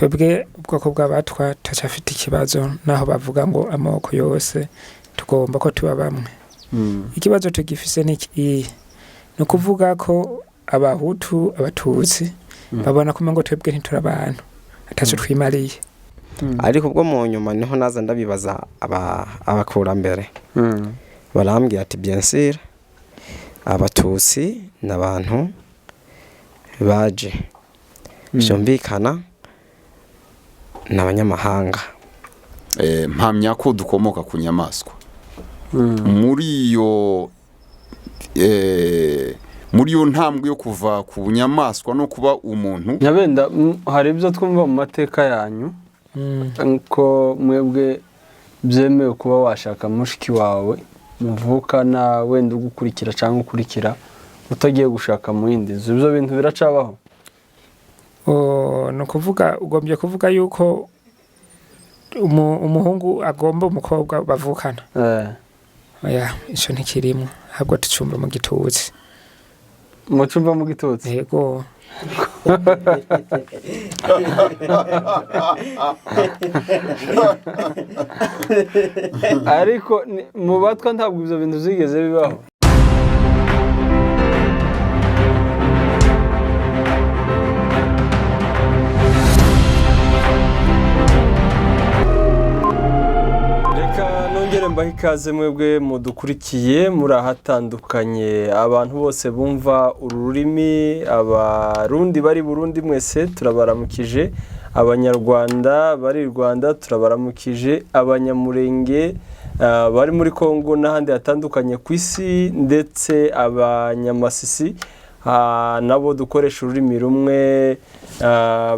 Twebwe ubwoko bw'abatwa turacyafite ikibazo, naho bavuga ngo amoko yose tugomba ko tuba bamwe. Ikibazo tugifise ni iki? Ni ukuvuga ko abahutu, abatutsi babona ko umengo twebwe ntituri abantu, ataco twimariye. Ariko ubwo mu nyuma niho naza ndabibaza abakurambere, barambwira ati: "Bien sûr, abatutsi ni abantu baje, byumvikana ni abanyamahanga." Mpamya ko dukomoka ku nyamaswa. Muri iyo ntambwe yo kuva ku nyamaswa no kuba umuntu. Nyabenda, hari ibyo twumva mu mateka yanyu ko mwebwe byemewe kuba washaka mushiki wawe muvukana, wenda ugukurikira cyangwa ukurikira, utagiye gushaka mu yindi nzu. Ibyo bintu biracabaho? Oh, ni ukuvuga ugombye kuvuga yuko umuhungu agomba umukobwa bavukana? Oya, ico ntikirimwo, ahubwo tucumva mu gitutsi. Mucumva mu gitutsi? Yego. Ariko mu batwa ntabwo ibyo bintu byigeze bibaho. Reka nongere mbahe ikaze mwebwe mudukurikiye muri ahatandukanye, abantu bose bumva uru rurimi, abarundi bari Burundi mwese turabaramukije, abanyarwanda bari i Rwanda turabaramukije, abanyamurenge bari muri Kongo n'ahandi hatandukanye ku isi, ndetse abanyamasisi nabo dukoresha ururimi rumwe.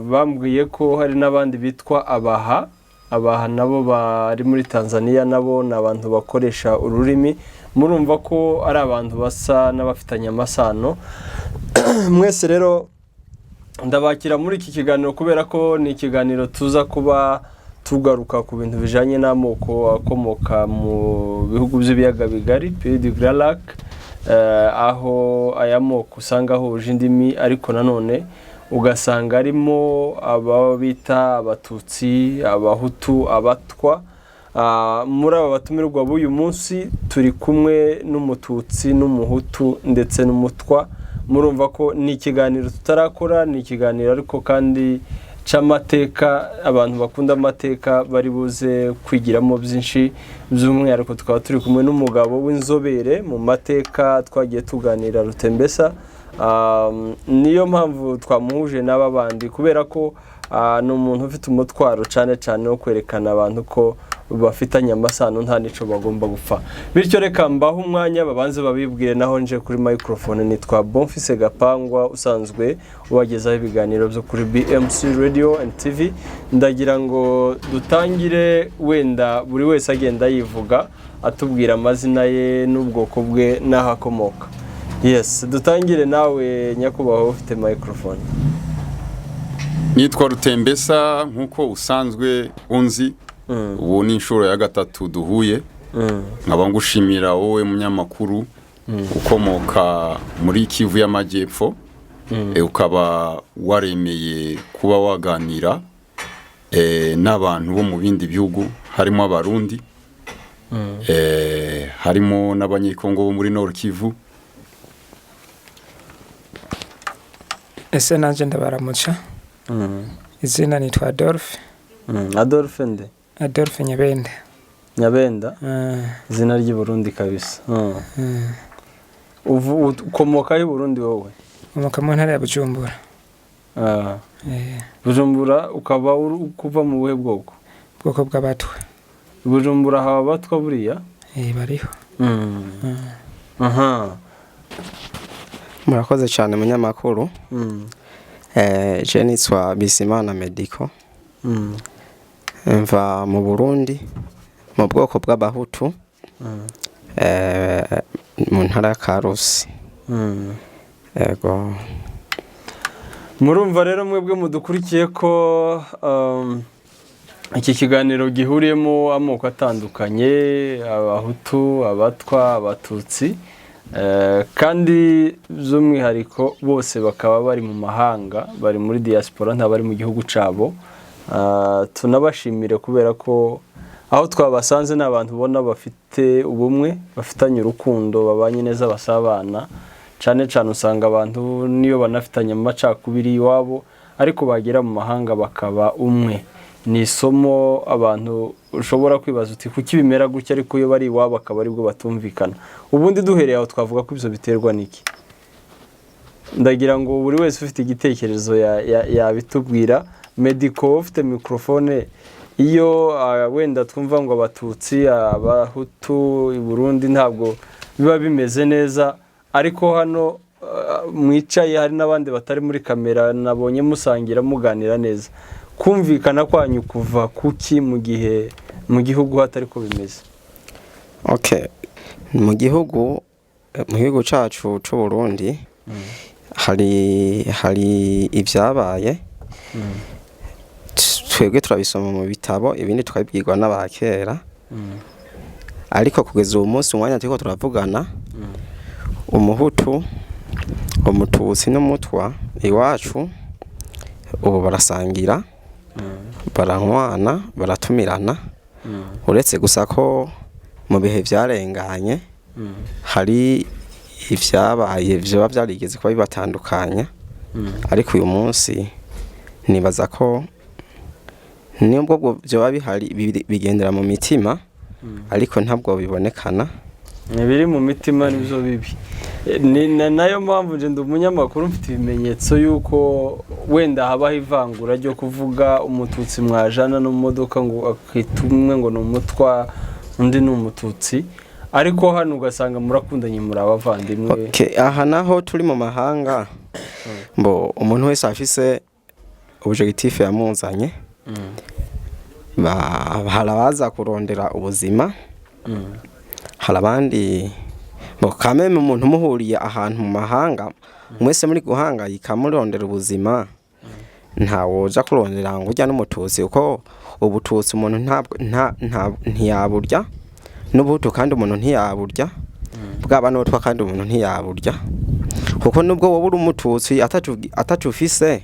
Bambwiye ko hari n'abandi bitwa abaha, abaha nabo bari muri Tanzania, nabo ni abantu bakoresha ururimi. Murumva ko ari abantu basa n'abafitanye amasano. Mwese rero ndabakira muri iki kiganiro, kubera ko ni ikiganiro tuza kuba tugaruka ku bintu bijanye n'amoko akomoka mu bihugu by'ibiyaga bigari, Pays du Grand Lac, aho aya moko usanga ahuje indimi, ariko nanone ugasanga arimo aba bita abatutsi, abahutu, abatwa. Muri aba batumirwa b'uyu munsi turi kumwe n'umututsi n'umuhutu ndetse n'umutwa. Murumva ko ni ikiganiro tutarakora, ni ikiganiro ariko kandi c'amateka. Abantu bakunda amateka bari buze kwigiramo byinshi. By'umwihariko tukaba turi kumwe n'umugabo w'inzobere mu mateka twagiye tuganira, Rutembesa. Niyo mpamvu twamuhuje n'aba bandi, kubera ko ni umuntu ufite umutwaro cyane cyane wo kwerekana abantu ko bafitanye amasano, nta n'ico bagomba gupfa. Bityo reka mbahe umwanya babanze babibwire, naho nje kuri microphone nitwa Bonfise Gapangwa, usanzwe ubagezaho ibiganiro byo kuri BMC Radio and TV. Ndagira ngo dutangire, wenda buri wese agenda yivuga, atubwira amazina ye n'ubwoko bwe n'aho akomoka. Yes, dutangire nawe nyakubahwa ufite microphone. Nitwa Rutembesa nk'uko usanzwe unzi. Ubu ni inshuro ya gatatu duhuye. Nkaba ngushimira wowe munyamakuru ukomoka muri Kivu y'Amajyepfo, ukaba waremeye kuba waganira n'abantu bo mu bindi bihugu, harimo abarundi, harimo n'abanyekongo bo muri Nord Kivu. Ese nanje ndabaramuca. Izina nitwa Adolphe. Adolphe nde? Adolphe Nyabenda. Nyabenda? Ah. Izina ry'i Burundi kabisa. Ukomoka i Burundi wowe? Nkomoka mu ntara ya Bujumbura. Bujumbura, ukaba uri kuva mu buhe bwoko? Ubwoko bw'abatwa. Bujumbura haba abatwa buriya? Bariho. Aha. Murakoze cyane munyamakuru. Je nitwa Bizimana Medico, mva mu Burundi mu bwoko bw'abahutu, mu ntara ya Karusi. Yego. Murumva rero mwebwe mudukurikiye ko iki kiganiro gihuriyemo amoko atandukanye: abahutu, abatwa, abatutsi, kandi by'umwihariko bose bakaba bari mu mahanga, bari muri diaspora, ntabari mu gihugu cyabo. Tunabashimire kubera ko aho twabasanze ni abantu ubona bafite ubumwe, bafitanye urukundo, babanye neza, basabana. Cyane cyane usanga abantu niyo banafitanye amacakubiri iwabo, ariko bagera mu mahanga bakaba umwe. Ni isomo abantu ushobora kwibaza uti kuki bimera gutya, ariko iyo bari iwabo akaba aribwo batumvikana. Ubundi duhereye aho twavuga ko ibyo biterwa n'iki? Ndagira ngo buri wese ufite igitekerezo yabitubwira. Mediko, ufite mikorofone, iyo wenda twumva ngo Abatutsi, Abahutu i Burundi ntabwo biba bimeze neza, ariko hano mwicaye hari n'abandi batari muri kamera, nabonye musangira muganira neza. Kumvikana kwanyu kuva kuki mu gihe mu gihugu hatari ko bimeze? Okay, mu gihugu cacu c'u Burundi hari ibyabaye. Twebwe turabisoma mu bitabo, ibindi tukabibwirwa n'abakera, ariko kugeza ubu munsi, umwanya turiko turavugana, Umuhutu, Umututsi n'Umutwa iwacu ubu barasangira, baranywana, baratumirana, uretse gusa ko mu bihe byarenganye hari ibyabaye vyoba byarigeze kuba bibatandukanya. Ariko uyu munsi nibaza ko nubwo byoba bihari, bigendera mu mitima, ariko ntabwo bibonekana. Ibiri mu mitima nibyo bibi. Ni nayo mpamvu nje ndi umunyamakuru, mfite ibimenyetso y'uko wenda habaho ivangura ryo kuvuga Umututsi mwajana no mu modoka ngo akita umwe ngo ni Umutwa, undi ni Umututsi, ariko hano ugasanga murakundanye, muri abavandimwe. Okay, aha naho turi mu mahanga, mbo umuntu wese afise objectif yamuzanye. Hari abaza kurondera ubuzima, hari abandi bo kameme. Umuntu muhuriye ahantu mu mahanga mwese muri guhangayika murondera ubuzima, ntawoja kurondera ngo urya n'Umututsi, kuko Ubututsi umuntu ntabwo ntiyaburya, n'Ubuhutu kandi umuntu ntiyaburya, bwaba n'Ubutwa kandi umuntu ntiyaburya, kuko nubwo wowe uri Umututsi atacu ufise,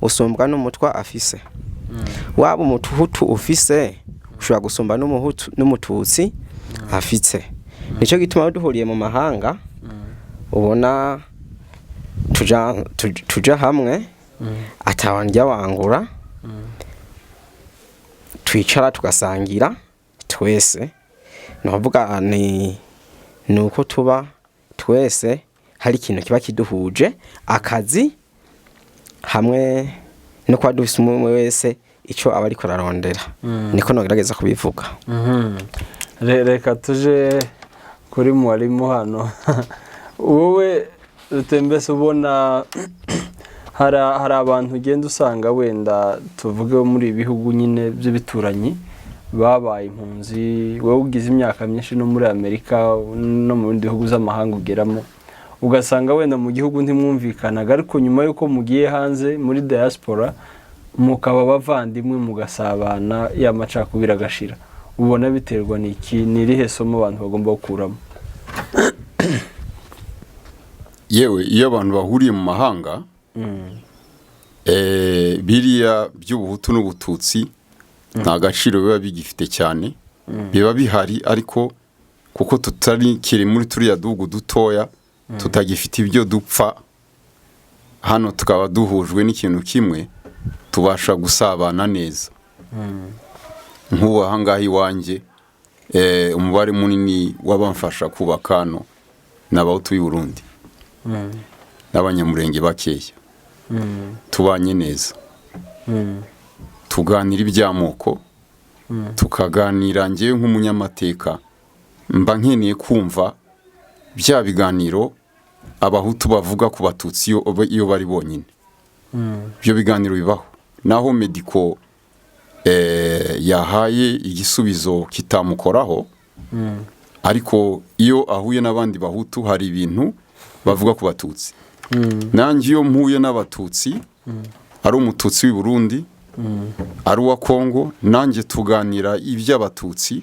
usumbwa n'Umutwa afise. Waba Umuhutu ufise, ushobora gusumba n'Umuhutu n'Umututsi afise. Nico gituma aho duhuriye mu mahanga ubona tuja hamwe, atawandya wangura, twicara tugasangira twese. Nukuvuga ni uko tuba twese hari ikintu kiba kiduhuje, akazi hamwe no kuba dufise umwe wese ico aba ariko ararondera. Niko nogerageza kubivuga. Reka tuje kuri mwarimu hano. Wowe Rutembese, ubona hari abantu ugenda usanga, wenda tuvuge bo muri ibi bihugu nyine by'ibituranyi, babaye impunzi. Wowe ugize imyaka myinshi no muri Amerika no mu bindi bihugu z'amahanga ugeramo, ugasanga wenda mu gihugu ntimwumvikanaga, ariko nyuma y'uko mugiye hanze muri diaspora mukaba abavandimwe, mugasabana, ya macakubiri agashira. Ubona biterwa n'iki? Ni irihe somo abantu bagomba gukuramo? Yewe, iyo abantu bahuriye mu mahanga, biriya by'Ubuhutu n'Ubututsi nta gaciro biba bigifite cyane. Biba bihari, ariko kuko tutari kiri muri turiya duhugu dutoya, tutagifite ibyo dupfa hano, tukaba duhujwe n'ikintu kimwe, tubasha gusabana neza. Nk'ubu aha ngaha iwanjye, umubare munini w'abamfasha kubaka hano ni Abahutu b'i Burundi n'Abanyamurenge bakeya. Tubanye neza, tuganira iby'amoko, tukaganira. Ngewe nk'umunyamateka mba nkeneye kumva bya biganiro Abahutu bavuga ku Batutsi iyo bari bonyine. Ibyo biganiro bibaho. Naho Mediko yahaye igisubizo kitamukoraho, ariko iyo ahuye n'abandi Bahutu hari ibintu bavuga ku Batutsi. Nanjye iyo mpuye n'Abatutsi, ari Umututsi w'i Burundi, ari uwa Kongo, nanjye tuganira iby'Abatutsi,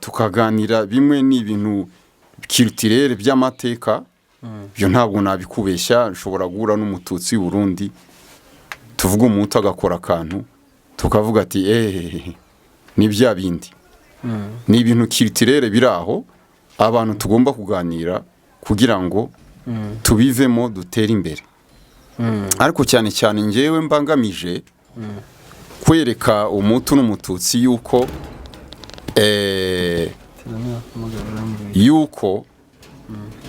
tukaganira bimwe ni ibintu culturel by'amateka. Ibyo ntabwo nabikubeshya. Nshobora guhura n'Umututsi w'i Burundi. Tuvuga umuhutu agakora akantu, tukavuga ati: "Eee, ni bya bindi." Ni ibintu culturel biri aho, abantu tugomba kuganira kugira ngo tubivemo, dutere imbere. Ariko cyane cyane ngewe mbangamije kwereka umuhutu n'umututsi yuko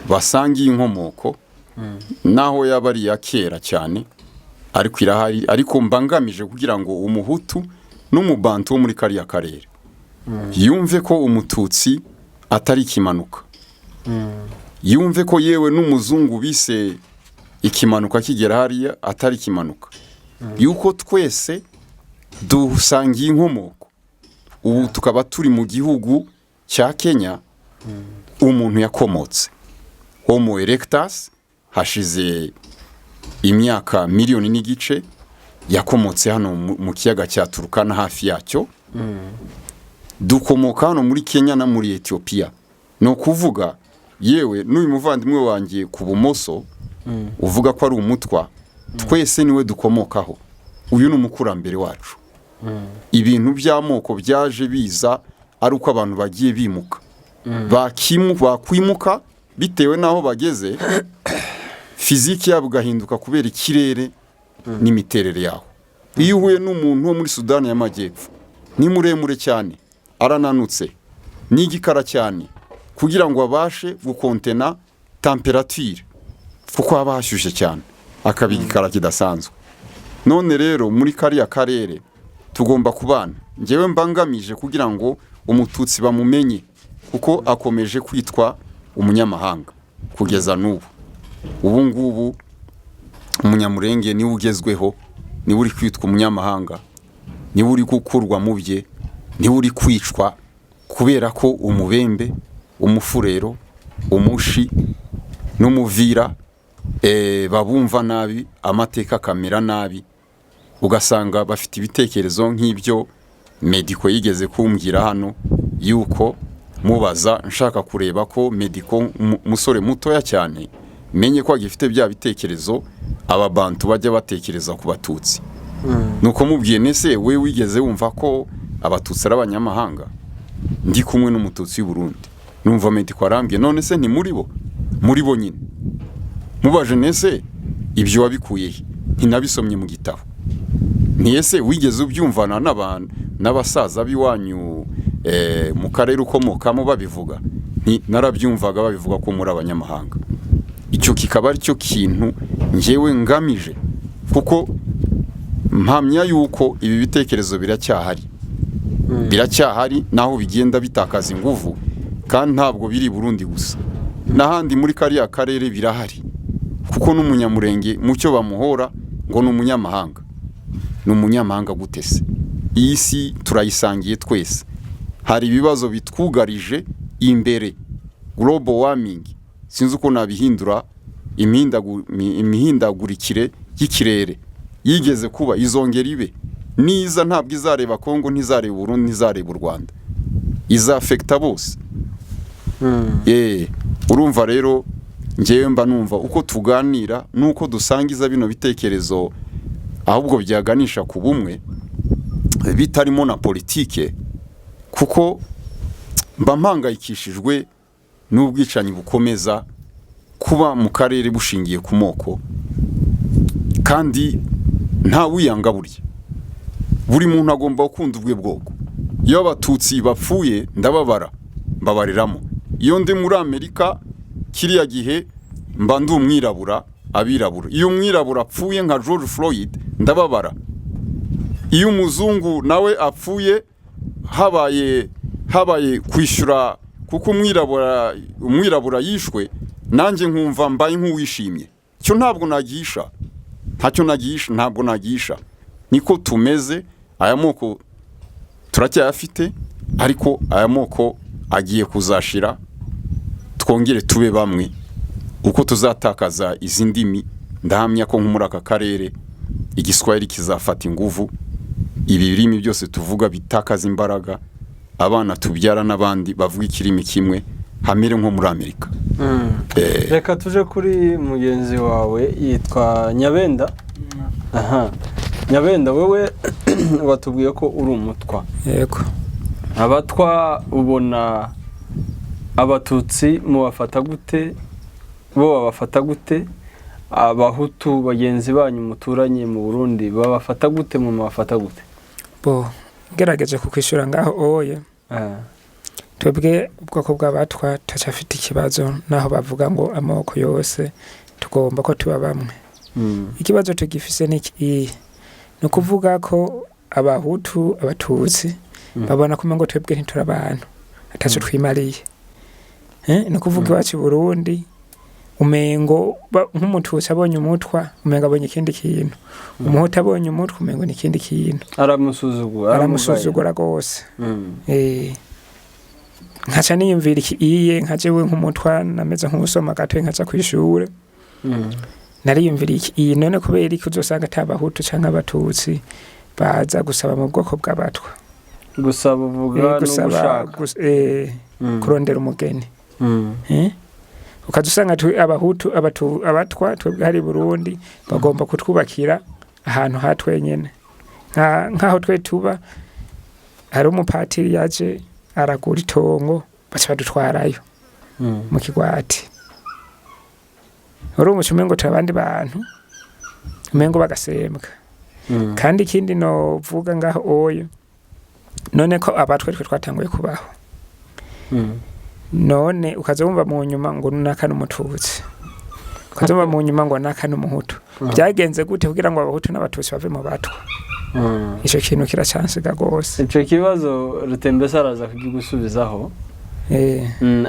basangiye inkomoko, naho yaba ari iya kera cyane, ariko irahari. Ariko mbangamije kugira ngo umuhutu n'umubantu wo muri kariya karere yumve ko umututsi atari ikimanuka, yumve ko yewe n'umuzungu bise ikimanuka kigera hariya atari ikimanuka, yuko twese dusangiye inkomoko. Ubu tukaba turi mu gihugu cya Kenya. Umuntu yakomotse Homo erectus hashize imyaka 1.5 miliyoni, yakomotse hano mu kiyaga cya Turukana, hafi yacyo. Dukomoka hano muri Kenya no muri Etiyopiya. Ni ukuvuga yewe n'uyu muvandimwe wanjye ku bumoso uvuga ko ari umutwa, twese niwe dukomokaho. Uyu ni umukurambere wacu. Ibintu by'amoko byaje biza ari uko abantu bagiye bimuka, bakwimuka bitewe n'aho bageze, physique yabo igahinduka kubera ikirere n'imiterere yaho. Iyo uhuye n'umuntu wo muri Sudani y'Amajyepfo, ni muremure cyane, arananutse, ni igikara cyane, kugira ngo abashe gukontena température, kuko haba hashyushye cyane, akaba igikara kidasanzwe. None rero muri kariya karere tugomba kubana. Ngewe mbangamije kugira ngo umututsi bamumenye, kuko akomeje kwitwa umunyamahanga kugeza n'ubu. Ubu ngubu umunyamurenge niwe ugezweho, niwe uri kwitwa umunyamahanga, niwe uri gukurwa mu bye, niwe uri kwicwa, kubera ko umubembe, umufurero, umushi n'umuvira babumva nabi, amateka akamera nabi, ugasanga bafite ibitekerezo nk'ibyo Mediko yigeze kumbwira hano, yuko mubaza nshaka kureba ko Mediko, umusore mutoya cyane, menye ko agifite bya bitekerezo ababantu bajya batekereza ku batutsi. Nuko mubwiye: "Nese we wigeze wumva ko abatutsi ari abanyamahanga?" Ndi kumwe n'umututsi w'i Burundi. Numva Mediko arambwiye: "None se nti muri bo?" Muri bo nyine. Mubaje: "Nese ibyo wabikuye he?" "Ntinabisomye mu gitabo." "Ntiyese wigeze ubyumvana n'abantu n'abasaza b'iwanyu mu karere ukomokamo babivuga?" "Nti narabyumvaga babivuga ko muri abanyamahanga." Icyo kikaba ari cyo kintu ngewe ngamije, kuko mpamya yuko ibi bitekerezo biracyahari, biracyahari naho bigenda bitakaza ingufu. Kandi ntabwo biri i Burundi gusa, n'ahandi muri kariya karere birahari, kuko n'umunyamurenge mu cyo bamuhora ngo ni umunyamahanga. Ni umunyamahanga gute se? Iyi si turayisangiye twese. Hari ibibazo bitwugarije imbere, global warming, sinzi uko nabihindura, imihindagurikire y'ikirere yigeze kuba, izongera ibe. Niza ntabwo izareba Kongo, ntizareba Burundi, ntizareba u Rwanda, izafekita bose. Urumva rero ngewe mba numva uko tuganira n'uko dusangiza bino bitekerezo, ahubwo byaganisha ku bumwe, bitarimo na politike, kuko mba mpangayikishijwe n'ubwicanyi bukomeza kuba mu karere bushingiye ku moko. Kandi nta wiyanga burya, buri muntu agomba gukunda ubwe bwoko. Iyo abatutsi bapfuye ndababara, mbabariramo. Iyo ndi muri Amerika kiriya gihe mba ndi umwirabura, abirabura. Iyo umwirabura apfuye nka George Floyd ndababara. Iyo umuzungu nawe apfuye, habaye kwishyura kuko umwirabura yishwe, nanjye nkumva mbaye nk'uwishimye. Icyo ntabwo nagisha, ntacyo nagisha, ntabwo nagisha. Niko tumeze. Aya moko turacyayafite, ariko aya moko agiye kuzashira, twongere tube bamwe. Uko tuzatakaza izi ndimi, ndahamya ko nko muri aka karere igiswahili kizafata inguvu, ibi birimi byose tuvuga bitakaza imbaraga, abana tubyara n'abandi bavuga ikirimi kimwe, hamere nko muri Amerika. Reka tuje kuri mugenzi wawe yitwa Nyabenda. Aha. Nyabenda, wewe watubwiye ko uri umutwa. Yego. Abatwa, ubona abatutsi mubafata gute? Bo babafata gute? Abahutu bagenzi banyu muturanye mu Burundi babafata gute? Mu mubafata gute? Bo, ngerageje kukwishura ngaho oye, twebwe ubwoko bw'abatwa turacyafite ikibazo, naho bavuga ngo amoko yose tugomba ko tuba bamwe. Ikibazo tugifise ni iki: ni ukuvuga ko abahutu, abatutsi babona ko umengo twebwe ntituri abantu, ataco twimariye. Ni ukuvuga iwacu i Burundi umengo nk'umututsi abonye umutwa umengo abonye ikindi kintu, umuhutu abonye umutwa umengo ni ikindi kintu. Aramusuzugura. Aramusuzugura rwose. Nkaca niyumvira iki iye nka jewe nk'umutwa nameze nk'usoma gato, nkaca kw'ishure, nariyumvira iki iyi: none kubera iki uzosanga ata bahutu canke abatutsi baza gusaba mu bwoko bw'abatwa? Gusaba uvuga no gusaba gushaka? Kurondera umugeni. Ukaza usanga abahutu, abatwa twebwe hari i Burundi bagomba kutwubakira ahantu ha twenyene. Nkaho twe tuba hari umupatiri yaje aragura itongo, baca badutwarayo mu kigwati. Urumva umengo turi abandi bantu, umengo bagasembwa. Kandi ikindi novuga ngaho oyo, none ko abatwa twe twatanguye kubaho, none ukaza wumva mu nyuma ngo naka n'umututsi, ukaza wumva mu nyuma ngo naka n'umuhutu, byagenze gute kugira ngo abahutu n'abatutsi bave mu batwa? Ico kintu kiracansiga rwose. Ico kibazo Rutembese araza kugigusubizaho.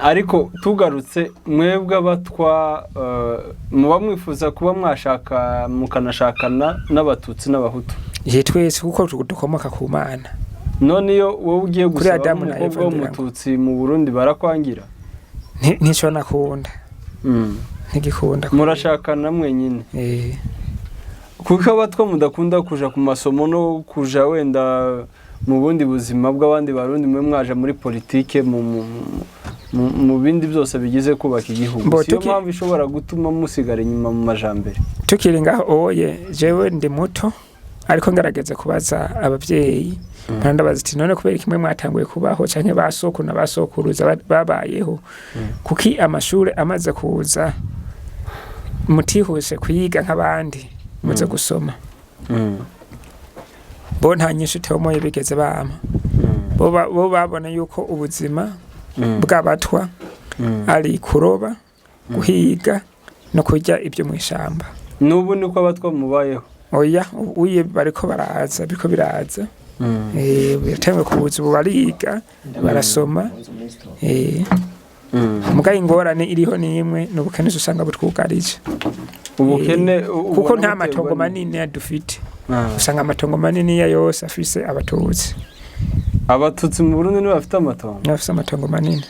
Ariko tugarutse, mwebwe abatwa, muba mwifuza kuba mwashaka mukanashakana n'abatutsi n'abahutu? Ye, twese, kuko dukomoka ku Mana. None iyo wowe ugiye Kuri gusaba Adamu na umukobwa Eva, ngira ngo. w'umututsi mu Burundi barakwangira? Ntico nakunda, ntigikunda. Murashakana mwenyine? Eh. Kuko abatwa mudakunda kuja ku masomo no kuja wenda mu bundi buzima bw'abandi barundi, mwe mwaje muri politike, mu bindi byose bigize kubaka igihugu. Mbo, siyo mpamvu ishobora gutuma musigara inyuma mu majambere? Tukiri ngaho oye, jewe ndi muto, ariko ngerageza kubaza abavyeyi, ndabaza ati: none kubera kimwe mwatanguye kubaho canke ba sokuru na ba sokuruza babayeho, kuki amashure amaze kuza mutihuse kuyiga nk'abandi muze gusoma? Bo nta nyinshi teomoye bigeze bampa. Bo babona yuko ubuzima bw'abatwa ari kuroba, guhiga no kurya ibyo mu ishamba. N'ubu niko abatwa mubayeho? Oya, uye bariko baraza, biriko biraza. Biratanguye kuza ubu, bariga, barasoma. Mugaye ingorane iriho ni imwe, ni ubukene usanga butwugarije. Ubukene Kuko ubona nta buterwa matongo manini dufite. Usanga amatongo manini ya yose afise abatutsi. Abatutsi mu Burundi nibo bafite amatongo? Nibo bafise amatongo manini,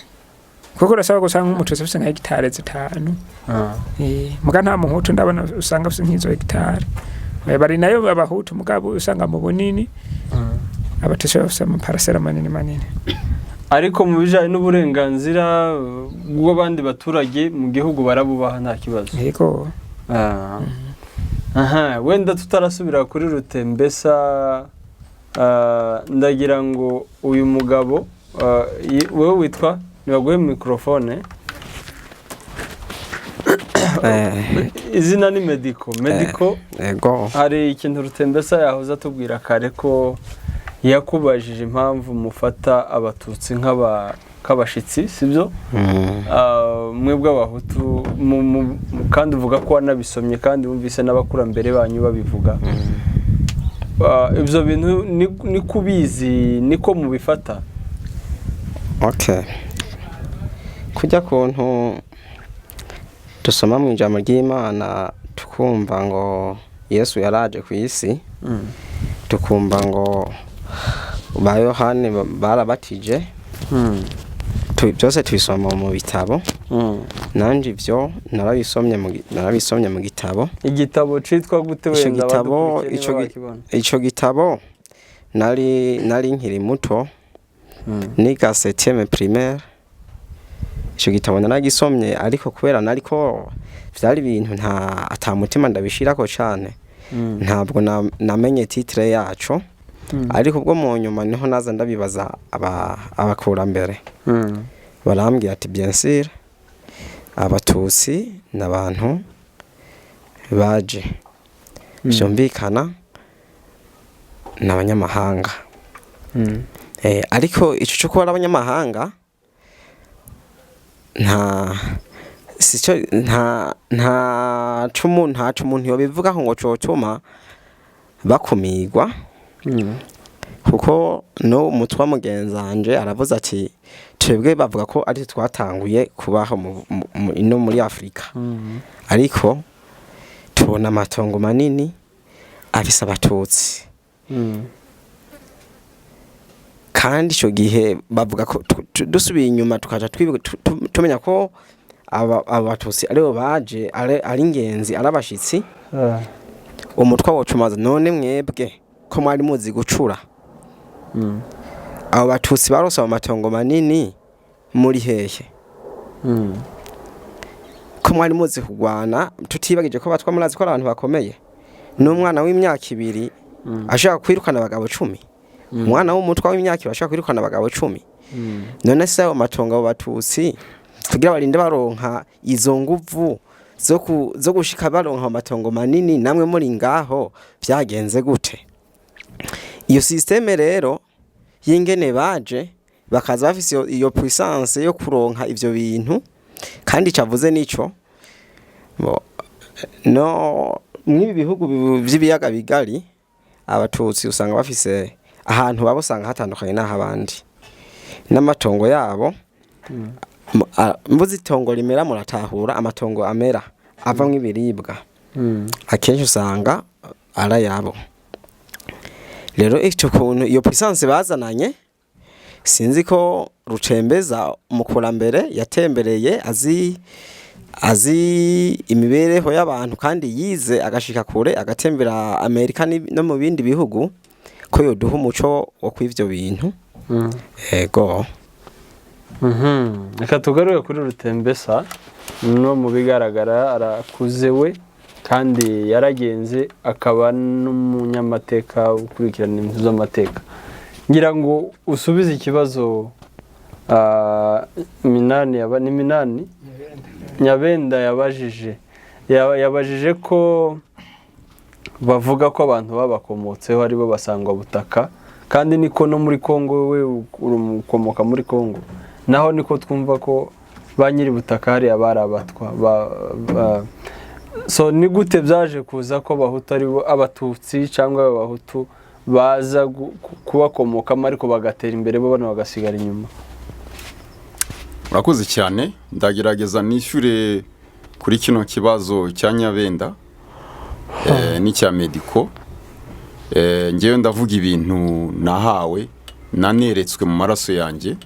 kuko urasaba gusanga nk'umututsi afise nka hegitare 5. Muga nta muhutu ndabona usanga afise nk'izo hegitare. Bari nayo abahutu, mugabo usanga mu bunini abatutsi bafise amaparasera manini manini. Ariko mu bijanye n'uburenganzira bw'abandi baturage mu gihugu barabubaha, nta kibazo? Yego. Aha wenda tutarasubira kuri Rutembesa, ndagira ngo uyu mugabo, wewe witwa, nibaguhe mikrofone. Izina ni Mediko, Mediko? Ego. Hari ikintu Rutembesa yahoze atubwira kare, ko yakubajije impamvu mufata abatutsi nk'abashitsi, sibyo? Mm. Mwebwe abahutu kandi uvuga ko wanabisomye kandi wumvise n'abakurambere banyu babivuga. Ibyo bintu ni kubizi, niko mubifata? Okay, kujya kuntu dusoma mu ijambo ry'Imana, tukumva ngo Yesu yaraje ku isi, tukumva ngo ba Yohani barabatije, byose tubisoma mu bitabo. Nanje ivyo narabisomye mu gitabo. Igitabo citwa gute? Ico Wenda gitabo abadukurikiye ico niba bakibona. Ico gitabo nari nkiri muto, niga septième primaire. Ico gitabo naragisomye, ariko kubera nariko vyari ibintu nta ata mutima ndabishirako cane. Ntabwo namenye titre yaco, ariko ubwo mu nyuma niho naza ndabibaza abakurambere, barambwira ati: "Bien sûr, Abatutsi ni abantu baje, byumvikana ni abanyamahanga." Ariko ico cyo kuba ari abanyamahanga nta sico, nta cumu, nta umuntu yobivugaho ngo cotuma bakumigwa, kuko no umutwa mugenzanje aravuze ati: "Twebwe bavuga ko ari twatanguye kubaho ino muri Afrika, ariko tubona amatongo manini afise Abatutsi." Kandi ico gihe bavuga ko dusubiye inyuma tukaja tumenya ko aba Batutsi aribo baje ari ingenzi, ari abashitsi. Umutwa wocumaza: "None mwebwe ko mwari muzi gucura, abo Batutsi barose ayo matongo manini muri hehe? Ko mwari muzi kugwana?" Tutibagije ko Batwa, murazi ko ari abantu bakomeye, n'umwana w'imyaka 2 ashaka kwirukana abagabo 10. Umwana w'umutwa w'imyaka 2 ashaka kwirukana abagabo 10. None se ayo matongo, abo Batutsi kugira barinde baronka izo nguvu zo gushika baronka ayo matongo manini, namwe muri ngaho, vyagenze gute? Iyo système rero y'ingene baje bakaza bafise iyo puissance yo kuronka ivyo bintu, kandi cavuze nico no mw'ibi bihugu vy'ibiyaga bigari, Abatutsi usanga bafise ahantu baba, usanga hatandukanye n'aho abandi n'amatongo yabo. Mbuze itongo rimera, muratahura amatongo amera avamwo ibiribwa, akenshi usanga ari ayabo. Rero icyo kuntu iyo puissance bazananye, sinzi ko Rucembeza umukurambere yatembereye, azi imibereho y'abantu, kandi yize agashika kure, agatembera Amerika no mu bindi bihugu, ko yoduha umuco wo kw'ivyo bintu. Ego. Reka tugaruke kuri Rutembesa. No mu bigaragara arakuze we, kandi yaragenze, akaba n'umunyamateka ukurikirana ibintu z'amateka. Ngira ngo usubize ikibazo Minani yaba ni Minani Nyabenda yabajije. Yabajije ko bavuga ko abantu babakomotseho aribo basangwa butaka, kandi niko no muri Kongo, we ukomoka muri Kongo, naho niko twumva ko ba nyiri butaka hariya bari Abatwa. So ni gute byaje kuza ko Abahutu aribo, Abatutsi cyangwa Abahutu baza kubakomokamo, ariko bagatera imbere, bo bano bagasigara inyuma? Urakoze cyane. Ndagerageza nishyure kuri kino kibazo cya Nyabenda n'icya Mediko. Ngewe ndavuga ibintu nahawe, naneretswe mu maraso yanjye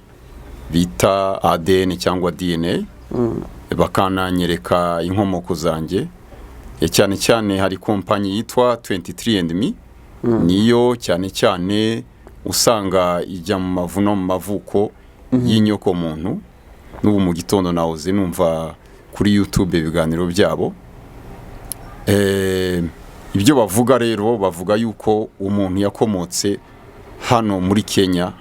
bita ADN cyangwa DNA, bakananyereka inkomoko zanjye. Cyane cyane hari kompanyi yitwa 23andMe, niyo cyane cyane usanga ijya mu mavu no mu mavuko y'inyoko muntu. N'ubu mu gitondo nahoze numva kuri YouTube ibiganiro byabo. Ibyo bavuga rero, bavuga yuko umuntu yakomotse hano muri Kenya,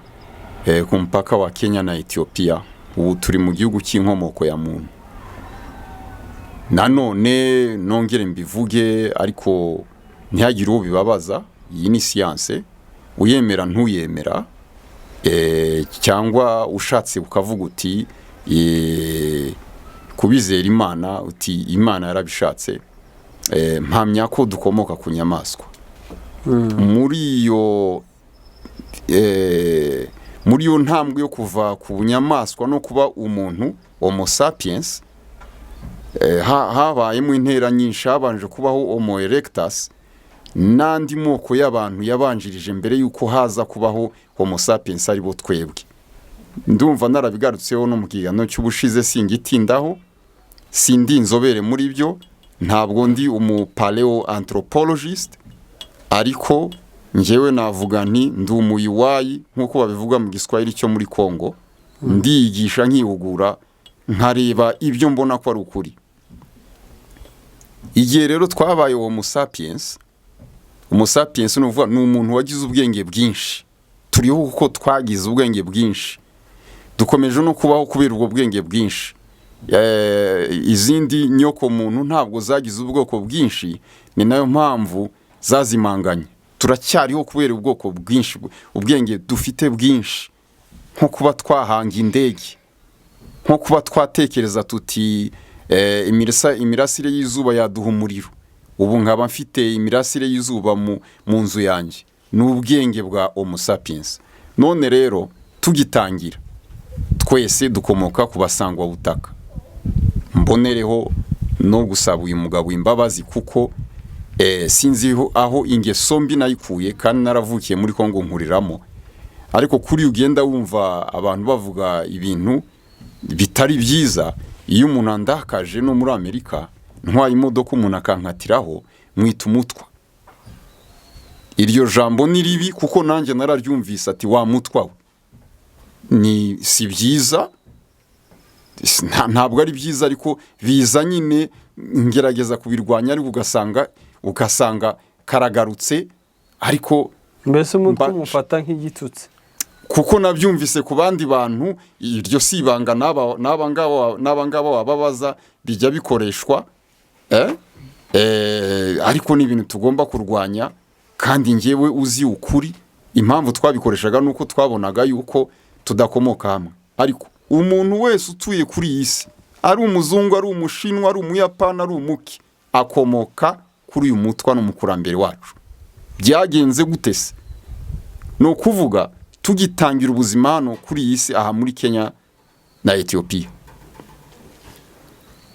ku mupaka wa Kenya na Ethiopia. Ubu turi mu gihugu cy'inkomoko ya muntu. Nanone nongere mbivuge, ariko ntihagire uwo bibabaza, iyi ni siyanse, uyemera ntuyemera, cyangwa ushatse ukavuga uti kubizera Imana, uti Imana yarabishatse. Mpamya ko dukomoka ku nyamaswa. Muri iyo ntambwe yo kuva ku nyamaswa no kuba umuntu, homo sapiens, habayemo intera nyinshi. Habanje kubaho homo erectus n'andi moko y'abantu yabanjirije mbere y'uko haza kubaho homo sapiens, aribo twebwe. Ndumva narabigarutseho no mu kiganiro cy'ubushize, singitindaho. Sindi inzobere muri byo, ntabwo ndi umu paleo anthropologist, ariko njyewe navuga nti ndi umuyiwayi, nk'uko babivuga mu Giswahili cyo muri Congo. Ndiyigisha, nkihugura, nkareba ibyo mbona ko ari ukuri. Igihe rero twabaye homo sapiens Homo sapiens ni ukuvuga ni umuntu wagize ubwenge bwinshi. Turiho kuko twagize ubwenge bwinshi, dukomeje no kubaho kubera ubwo bwenge bwinshi. Izindi nyoko muntu ntabwo zagize ubwoko bwinshi, ni nayo mpamvu zazimanganye. Turacyariho kubera ubwoko bwinshi, ubwenge dufite bwinshi, nko kuba twahanga indege, nko kuba twatekereza tuti imirasire y'izuba yaduha umuriro. Ubu nkaba mfite imirasire y'izuba mu nzu yanjye, ni ubwenge bwa homo sapiens. None rero tugitangira, twese dukomoka ku basangwabutaka. Mbonereho no gusaba uyu mugabo imbabazi, kuko sinzi aho ingeso mbi nayikuye, kandi naravukiye muri Kongo nkuriramo. Ariko kuri ugenda wumva abantu bavuga ibintu bitari byiza. Iyo umuntu andakaje no muri Amerika, ntwaye imodoka umuntu akankatiraho, mwita umutwa. Iryo jambo ni ribi, kuko nanjye nararyumvise, ati wa mutwa we. Ni si byiza, ntabwo ari byiza, ariko biza nyine ngerageza kubirwanya, ariko ugasanga karagarutse, ariko Mbese umutwe umufata nk'igitutsi? Kuko nabyumvise ku bandi bantu. Iryo si ibanga, n'aba ngaba wababaza, bijya bikoreshwa, eh? Ariko ni ibintu tugomba kurwanya. Kandi ngewe uzi ukuri, impamvu twabikoreshaga ni uko twabonaga yuko tudakomoka hamwe. Ariko umuntu wese utuye kuri iyi si, ari umuzungu, ari umushinwa, ari umuyapani, ari umuki, akomoka kuri uyu mutwa n'umukurambere wacu. Byagenze gute se? Ni ukuvuga tugitangira ubuzima hano kuri iyi si, aha muri Kenya na Etiyopiya,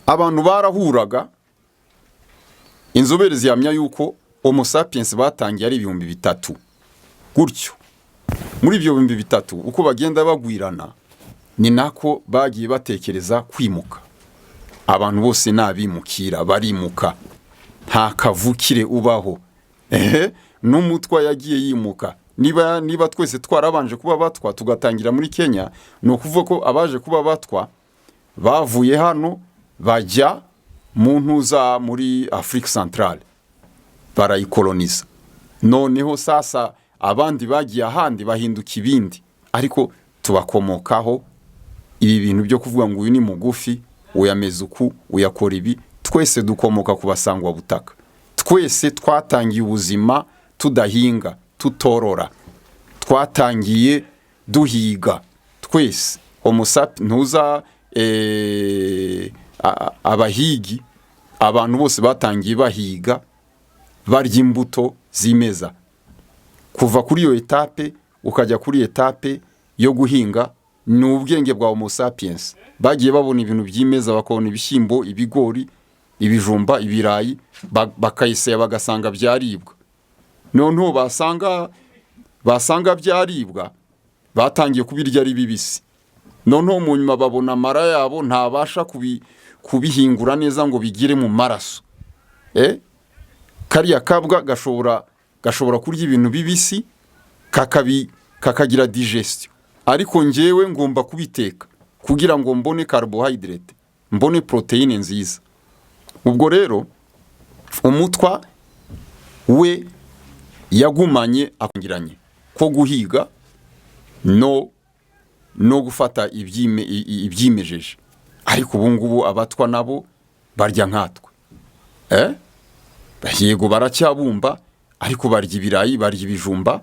abantu barahuraga. Inzobere zihamya yuko homo sapiens batangiye ari 3000 gutyo. Muri ibyo 3000, uko bagenda bagwirana ni nako bagiye batekereza kwimuka. Abantu bose ni abimukira, barimuka, nta kavukire ubaho. Ehe, n'umutwa yagiye yimuka. Niba twese twarabanje kuba batwa, tugatangira muri Kenya, ni ukuvuga ko abaje kuba batwa bavuye hano bajya mu ntuza muri Afrique Centrale, barayikoloniza. Noneho sasa abandi bagiye ahandi bahinduka ibindi, ariko tubakomokaho. Ibi bintu byo kuvuga ngo uyu ni mugufi, uyameze uku, uyakora ibi, twese dukomoka ku basangwabutaka. Twese twatangiye ubuzima tudahinga, tutorora, twatangiye duhiga twese. Homo sapiens ntuza abahigi, abantu bose batangiye bahiga, barya imbuto zimeza. Kuva kuri iyo étape ukajya kuri étape yo guhinga ni ubwenge bwa homo sapiens. Bagiye babona ibintu byimeza, bakabona ibishyimbo, ibigori, ibijumba, ibirayi, bakayisaya bagasanga byaribwa. Noneho basanga byaribwa, batangiye kubirya ari bibisi. Noneho mu nyuma babona amara yabo ntabasha kubihingura neza ngo bigire mu maraso. Kariya kabwa gashobora kurya ibintu bibisi kakagira digestion, ariko njyewe ngomba kubiteka kugira ngo mbone carbohydrate, mbone protéine nziza. Ubwo rero umutwa we yagumanye akongiranye ko guhiga no gufata ibyimejeje. Ariko ubu ngubu abatwa nabo barya nkatwe. Yego, baracyabumba, ariko barya ibirayi, barya ibijumba,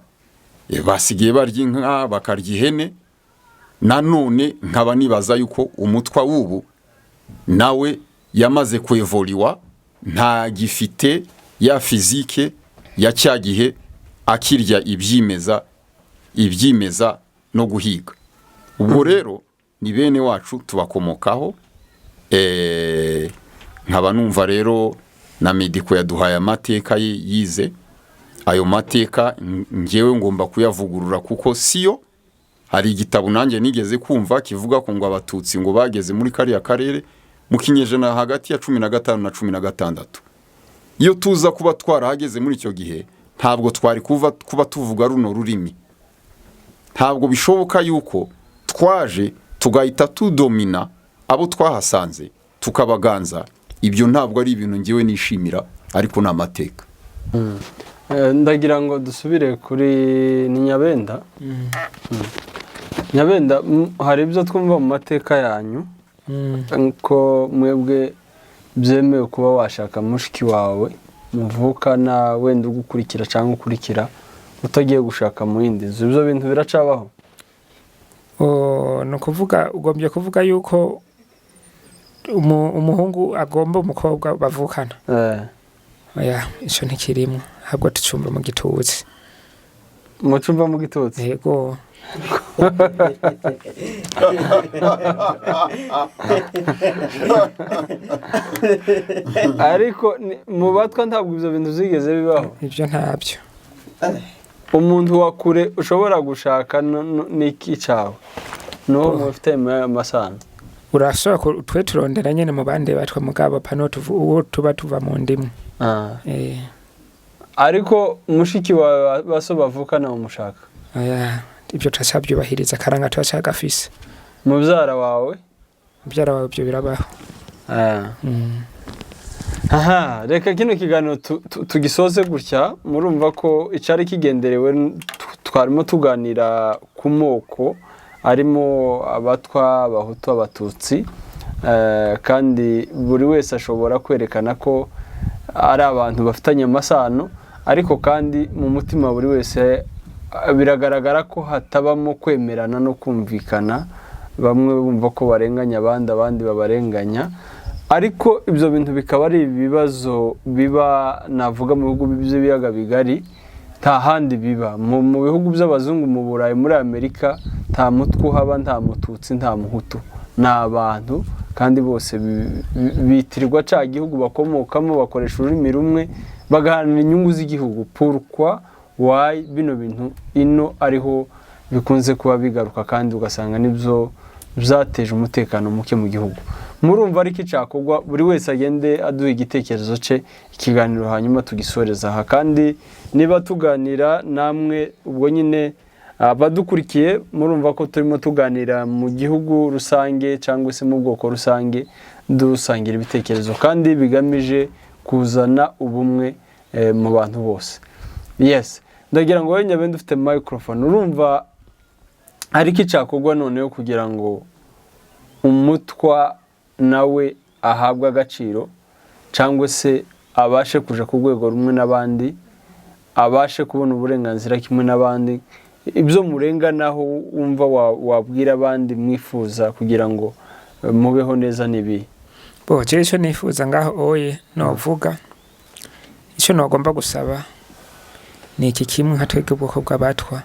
basigaye barya inka, bakarya ihene. Nanone nkaba nibaza yuko umutwa w'ubu nawe yamaze kwevoliwa, ntagifite ya physique ya cya gihe akirya ibyimeza no guhiga. Ubwo rero ni bene wacu, tubakomokaho. Nkaba numva rero na mediko yaduhaye amateka ye yize. Ayo mateka ngewe ngomba kuyavugurura, kuko siyo. Hari igitabo nanjye nigeze kumva kivuga ko ngo abatutsi ngo bageze muri kariya karere mu kinyejana hagati ya 15 na 16. Iyo tuza kuba twarahageze muri icyo gihe, ntabwo twari kuba tuvuga runo rurimi. Ntabwo bishoboka yuko twaje tugahita tudomina abo twahasanze, tukabaganza. Ibyo ntabwo ari ibintu ngewe nishimira, ariko ni amateka. Ndagira ngo dusubire kuri ni Nyabenda. Nyabenda, hari ibyo twumva mu mateka yanyu ko mwebwe byemewe kuba washaka mushiki wawe muvukana, wenda ugukurikira cyangwa ukurikira, utagiye gushaka mu yindi nzu. Ibyo bintu biracabaho? Oh, ni ukuvuga ugombye kuvuga yuko umuhungu agomba umukobwa bavukana? Oya, ico ntikirimwo, ahubwo tucumva mu gitutsi. Mucumva mu gitutsi? Yego. Ariko mu Batwa ntabwo ibyo bintu byigeze bibaho? Ibyo ntabyo. Umuntu wa kure ushobora gushaka n'iki cyawe n'uwo mufite amasano? Urashobora twe turondera nyene mu bandi Batwa, mugabo pano uwo tuba tuva mu ndimwe. Ariko mushiki wawe baso bavukana umushaka? Oya, ibyo turacabyubahiriza, akaranga turacagafise. Mubyara wawe? Mubyara wawe, ibyo birabaho. Aha, reka kino kiganiro tugisoze gutya. Murumva ko icyari kigenderewe, twarimo tuganira ku moko arimo Abatwa, Abahutu, Abatutsi, kandi buri wese ashobora kwerekana ko ari abantu bafitanye amasano, ariko kandi mu mutima buri wese biragaragara ko hatabamo kwemerana no kumvikana. Bamwe bumva ko barenganya abandi, abandi babarenganya. Ariko ibyo bintu bikaba ari ibibazo biba, navuga, mu bihugu by'ibiyaga bigari, nta handi biba. Mu bihugu by'abazungu, mu Burayi, muri Amerika, nta mutwe uhaba, nta Mututsi, nta Muhutu. Ni abantu kandi bose bitirirwa cya gihugu bakomokamo, bakoresha ururimi rumwe, bagaharanira inyungu z'igihugu. Pourquoi, why bino bintu ino ariho bikunze kuba bigaruka, kandi ugasanga nibyo byateje umutekano muke mu gihugu? Murumva ariko icyakorwa, buri wese agende aduha igitekerezo cye, ikiganiro hanyuma tugisoreza aha. Kandi niba tuganira namwe, ubwo nyine abadukurikiye murumva ko turimo tuganira mu gihugu rusange cyangwa se mu bwoko rusange, dusangira ibitekerezo kandi bigamije kuzana ubumwe mu bantu bose. Yes, ndagira ngo wowe Nyabenda ufite microphone, urumva ariko icyakorwa noneho kugira ngo umutwa nawe ahabwe agaciro, cyangwa se abashe kuja ku rwego rumwe n'abandi, abashe kubona uburenganzira kimwe n'abandi, ibyo murenganaho wumva wabwira abandi mwifuza kugira ngo mubeho neza n'ibihe? Bo jewe icyo nifuza ngaho oye novuga, icyo nogomba gusaba ni iki kimwe: nka twebwe ubwoko bw'Abatwa,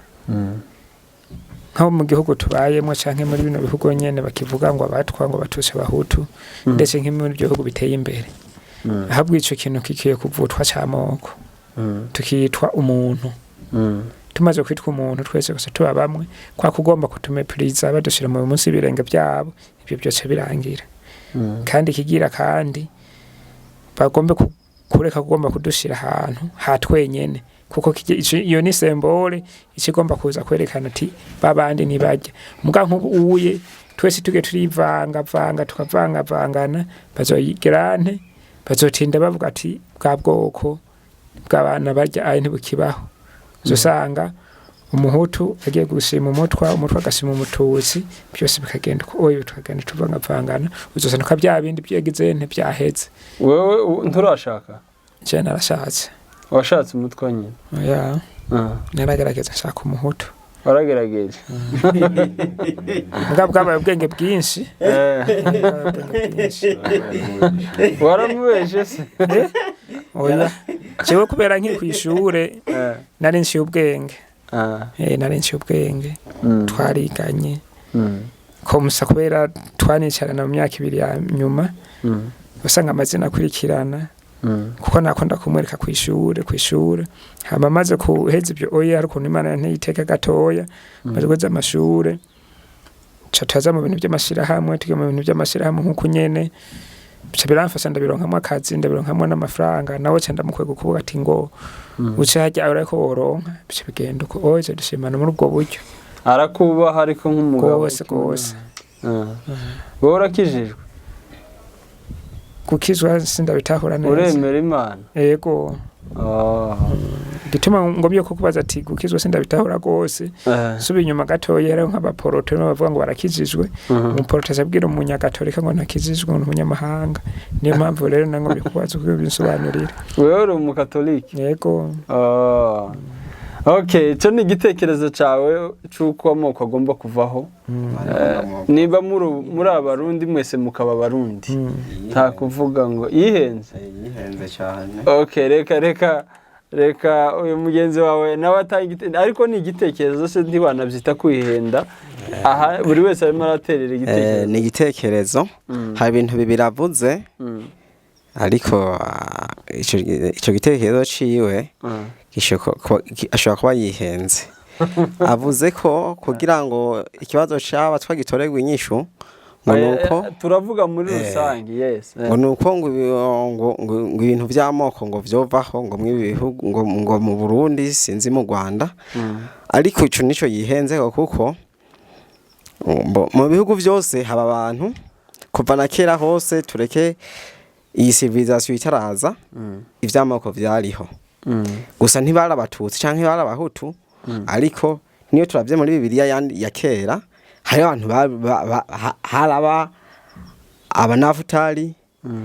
nko mu gihugu tubayemo canke muri bino bihugu nyene bakivuga ngo Abatwa, ngo Abatutsi, Abahutu, ndetse nk'imwe muri ibyo bihugu biteye imbere, ahubwo ico kintu kikiye kuvutwa c'amoko, tukitwa umuntu. Tumaze kwitwa umuntu twese gusa tuba bamwe, kwa kugomba kutumepuriza badushira mu munsi y'ibirenge byabo, ibyo byose birangira. Kandi kigira kandi bagombe kureka kugomba kudushira ahantu ha twenyene, kuko iyo ni symbole ikigomba kuza kwerekana ati babandi ntibajya muga. Nk'ubu uye twese tuge turivanga vanga, tukavangavangana, bazoyigirante bazotinda bavuga ati bwa bwoko bw'abana barya ayo ntibukibaho. Uzosanga Umuhutu agiye gushima Umutwa, Umutwa agashima Umututsi, byose bikagenda uko oyo, tukagenda tuvangavangana, uzosanga ko bya bindi byegize ntibyaheze. Wewe nturashaka? Je narashatse. Washatse umutwa nyine? Oya, naragerageza nshaka Umuhutu. Waragerageje? Mugabo bwabaye ubwenge bwinshi. Bwabaye ubwenge bwinshi. Waramubeshe se? Oya, jewe kubera nkiri kw'ishure nari nciye ubwenge. Nari nciye ubwenge. Twariganye komusa, kubera twanicarana mu myaka 2 ya nyuma, usanga amazina akurikirana, kuko nakunda kumwereka kw'ishure. Hama maze kuheza ibyo oya, hari ukuntu Imana ntiyiteka gatoya, maze guheza amashure ca tuza mu bintu by'amashirahamwe, tugiye mu bintu by'amashirahamwe nk'uko nyene bica biramfasha, ndabironkamwo akazi, ndabironkamwo n'amafaranga, nawe ca ndamukwega ukuvuga ati ngo uce harya urako woronka, bica bigenda uko oya, dushimana muri ubwo buryo. Arakubaha ariko nk'umugabo? Gose gose. Wowe urakijijwe? Gukizwa sindabitahura neza. Uremera Imana? Yego. Igituma ngomye kukubaza ati gukizwa sindabitahura rwose, suba inyuma gatoya, hariho nk'abaporoto barimo bavuga ngo barakijijwe. Umuporoto azabwira umunyagatolika ngo ntakijijwe, ngo ni umunyamahanga. Niyo mpamvu rero nangomye kubaza uko binsobanurira. Wewe uri umukatolike? Yego. Ah. Okay, icyo ni igitekerezo cyawe cy'uko amoko agomba kuvaho. Niba muri abarundi mwese mukaba abarundi, nta kuvuga ngo yihenze. Yihenze cyane. Okay, reka uyu mugenzi wawe nawe atanga ariko ni igitekerezo se, ntiwanabyita kwihenda aha, buri wese arimo araterera igitekerezo. Ni igitekerezo. Hari ibintu bibiri avuze, ariko ico gitekerezo ciwe ashobora kuba yihenze. Avuze ko kugira ngo ikibazo c'aba twagitorerwa inyishu, ngo nuko Turavuga muri rusange, yes. Ngo nuko ngo ngo ibintu vy'amoko ngo vyovaho ngo mw'ibi bihugu, ngo mu Burundi, sinzi mu Rwanda. Ariko ico nico yihenzeho, kuko mu bihugu vyose haba abantu kuva na kera hose. Tureke iyi civilisation itaraza, ivy'amoko vyariho. Gusa ntibari abatutsi canke bari abahutu, ariko niyo turavye muri Bibiliya ya kera, hariho abantu haraba abanafutali,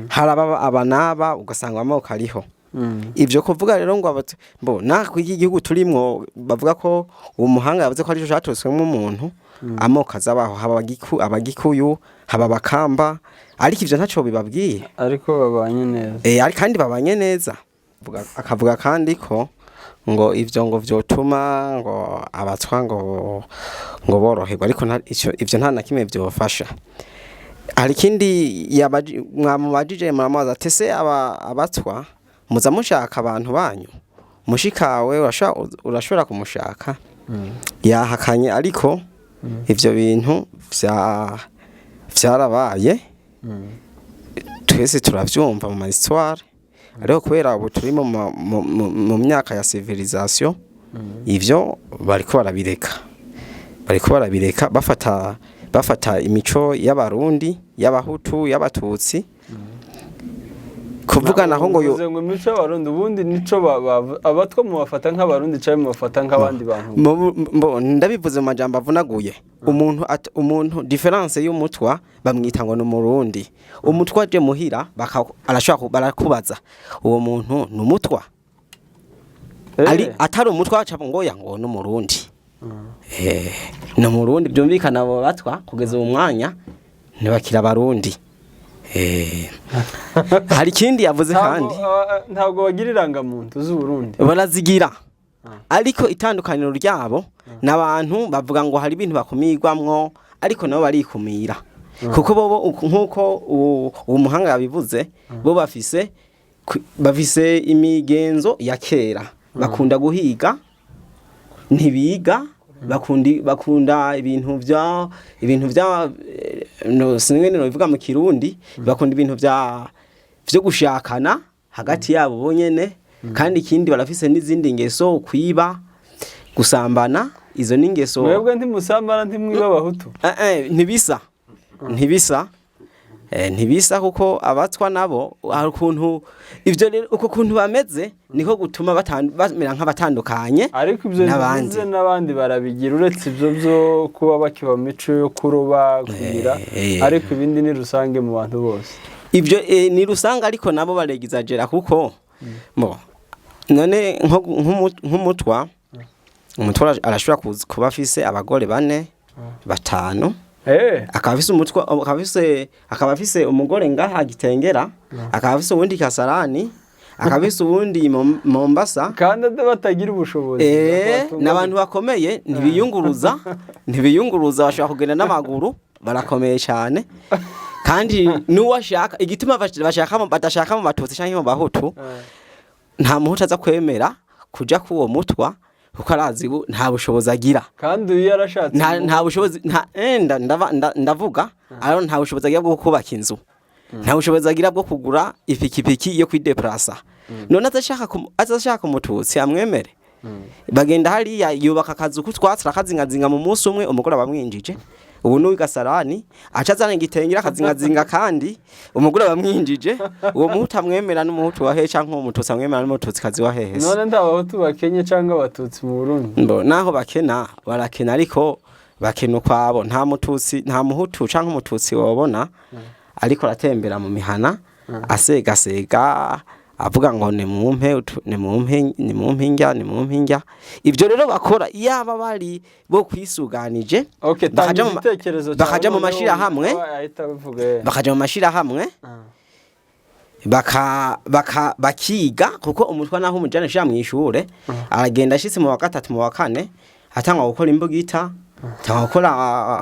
haraba abanaba, ugasanga amoko ariho. Ivyo kuvuga rero ngo bo natwe iki gihugu turimwo, bavuga ko uwo muhanga yavuze ko arico catutswemwo umuntu, amoko azabaho, haba abagikuyu, haba abakamba, ariko ivyo ntaco bibabwiye. Ariko babanye neza. Ariko kandi babanye neza. Akavuga kandi ko ngo ivyo ngo vyotuma ngo abatwa ngo boroherwa, ariko ivyo nta na kimwe vyofasha. Hari ikindi mwamubajije, muramubaza ati: "Ese abatwa muza mushaka abantu banyu, mushikawe urashobora kumushaka?" Yahakanye, ariko ivyo bintu vyarabaye, twese turavyumva mu ma histoire. Ariko kubera ubu turi mu myaka ya civilisation, ivyo bariko barabireka, bafata imico y'abarundi, y'abahutu, y'abatutsi, kuvuga naho ngo Uvuze ngo imico y'abarundi, ubundi nico abatwa mubafata nk'abarundi cyangwa mubafata nk'abandi bantu? Ndabivuze mu majambo avunaguye, umuntu umuntu différence y'umutwa bamwita ngo ni umurundi. Umutwa aje muhira, arashobora barakubaza uwo muntu ni umutwa, ari atari umutwa aca ngo ya ngo ni umurundi. Ni umurundi, byumvikana abo batwa kugeza uwo mwanya ntibakira abarundi. Hari ikindi yavuze kandi. Ntabwo bagira irangamuntu z'uburundi? Barazigira, ariko itandukaniro ryabo n'abantu bavuga ngo hari ibintu bakumirwamwo, ariko nabo barikumira, kuko bobo nk'uko uwo muhanga yabivuze, bo bafise imigenzo ya kera, bakunda guhiga, ntibiga, bakunda ibintu vya no sinwe no bivuga mu Kirundi, bakunda ibintu vyo gushakana hagati yabo bonyene. Kandi ikindi, barafise n'izindi ngeso, kwiba, gusambana, izo ni ingeso. Mwebwe ntimusambana, ntimwiba abahutu? Ntibisa, kuko abatwa nabo hari ukuntu ivyo rero, uko kuntu bameze niko gutuma bamera nk'abatandukanye Ariko ibyo n'abandi. Bivuze n'abandi barabigira, uretse ibyo byo kuba bakiba mu mico yo kuroba, kugira, ariko ibindi ni rusange mu bantu bose. Ibyo ni rusanga, ariko nabo baregizagera, kuko bo none nk'umutwa, umutwa arashobora kuba afise abagore bane, batanu, akaba afise umutwa, akaba afise umugore ngaha Gitengera, akaba afise uwundi Kasarani, akaba afise uwundi Mombasa. Kandi batagira ubushobozi. N'abantu bakomeye, ntibiyunguruza, bashobora kugenda n'amaguru, barakomeye cyane. Kandi n'uwashaka igituma bashaka badashaka mu batutsi cyangwa mu bahutu, nta muhutu aza kwemera kuja k'uwo mutwa, kuko arazi nta bushobozi agira. Kandi uyu yarashatse. Nta bushobozi, nta ndavuga ariko nta bushobozi agira bwo kubaka inzu, nta bushobozi agira bwo kugura ipikipiki yo kwideplasa. None azashaka umututsi amwemere? Bagenda hariya, yubaka akazu k'utwatsi, arakazingazinga mu munsi umwe, umugore abamwinjije. Ubu ni uw'igasarani, aca azana igitenge akazingazinga, kandi umugore bamwinjije. Uwo muhutu amwemera n'umuhutu wa hehe, canke uwo mututsi amwemera n'umututsikazi wa hehe se? None ndabahutu bakenye cyangwa abatutsi mu Burundi? Mbo naho bakena, barakena, ariko bakena ukwabo. Nta mututsi, nta muhutu canke umututsi wobona ariko aratembera mu mihana asegasega avuga ngo nimumpe nimumpe, nimumpe indya, nimumpe indya. Ivyo rero bakora, iyaba bari bo kwisuganije, Okay, bakaja tanga mu igitekerezo cyawe. bakaja mu Noneho mashirahamwe. ahita abivuga, eh. Bakaja mu mashirahamwe, baka baka bakiga, kuko umutwa naho umujana ashira mu ishure, aragenda ashitse mu wa gatatu, mu wa kane, atangwa gukora imbugita, atangwa gukora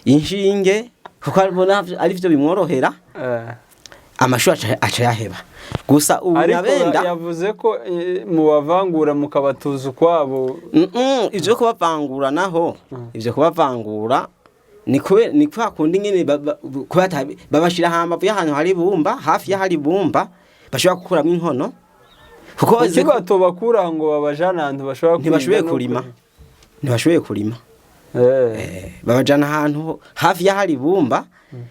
inshinge, kuko abona ari byo bimworohera. Amashuri aca yaheba gusa. Ubu Ariko nyabenda yavuze ko mubavangura mukabatuza ukwabo. Ivyo kubavangura naho, ivyo kubavangura ni kube ni kwa kundi nyene babashira hambavu y'ahantu hari ibumba, hafi y'ahari ibumba bashobora gukuramwo inkono, kuko Kuki batobakura ngo babajane ahantu bashobora kwiga ntibashoboye no kurima, ntibashoboye kurima. Babajana ahantu hafi y'ahari ibumba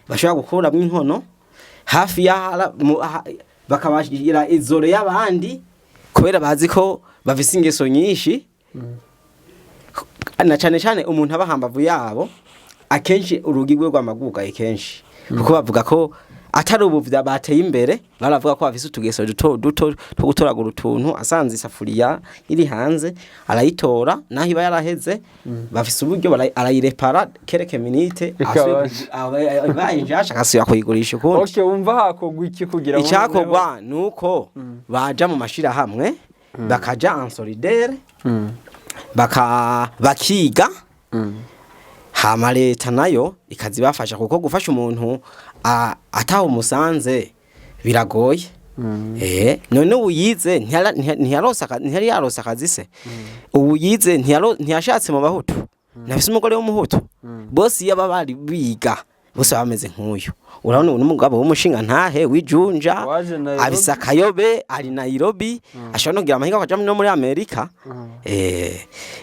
bashobora gukuramwo inkono, hafi y'ahara bakabashyira izore y'abandi, kubera bazi ko bafise ingeso nyinshi, na cane cane umuntu aba hambavu yabo akenshi urugi rwe rwamagugaye kenshi, kuko bavuga ko atari ubu bateye imbere. Baravuga ko bafise utugeso duto duto two gutoragura utuntu, asanze isafuriya iri hanze arayitora, naho iba yaraheze bafise uburyo arayirepara quelques minutes, ibaye nshasha, agasubira kuyigurisha ukundi. Okay, wumva hakogwa iki kugira ngo Icyakorwa ni uko baja mu mashirahamwe, bakaja en solidaire, bakiga, hama leta nayo ikazibafasha, kuko gufasha umuntu ataho umusanze biragoye. None ubu yize ntiyari yarose akazi se? Ubu yize ntiyashatse mu bahutu, ntafise umugore w'umuhutu? Bose iyo baba bari biga, bose baba bameze nk'uyu. Urabona ubu n'umugabo w'umushinga ntahe w'ijunja. Waje Nairobi. Abisa akayobe, ari Nairobi, ashobora no kugira amahirwe akaja no muri Amerika.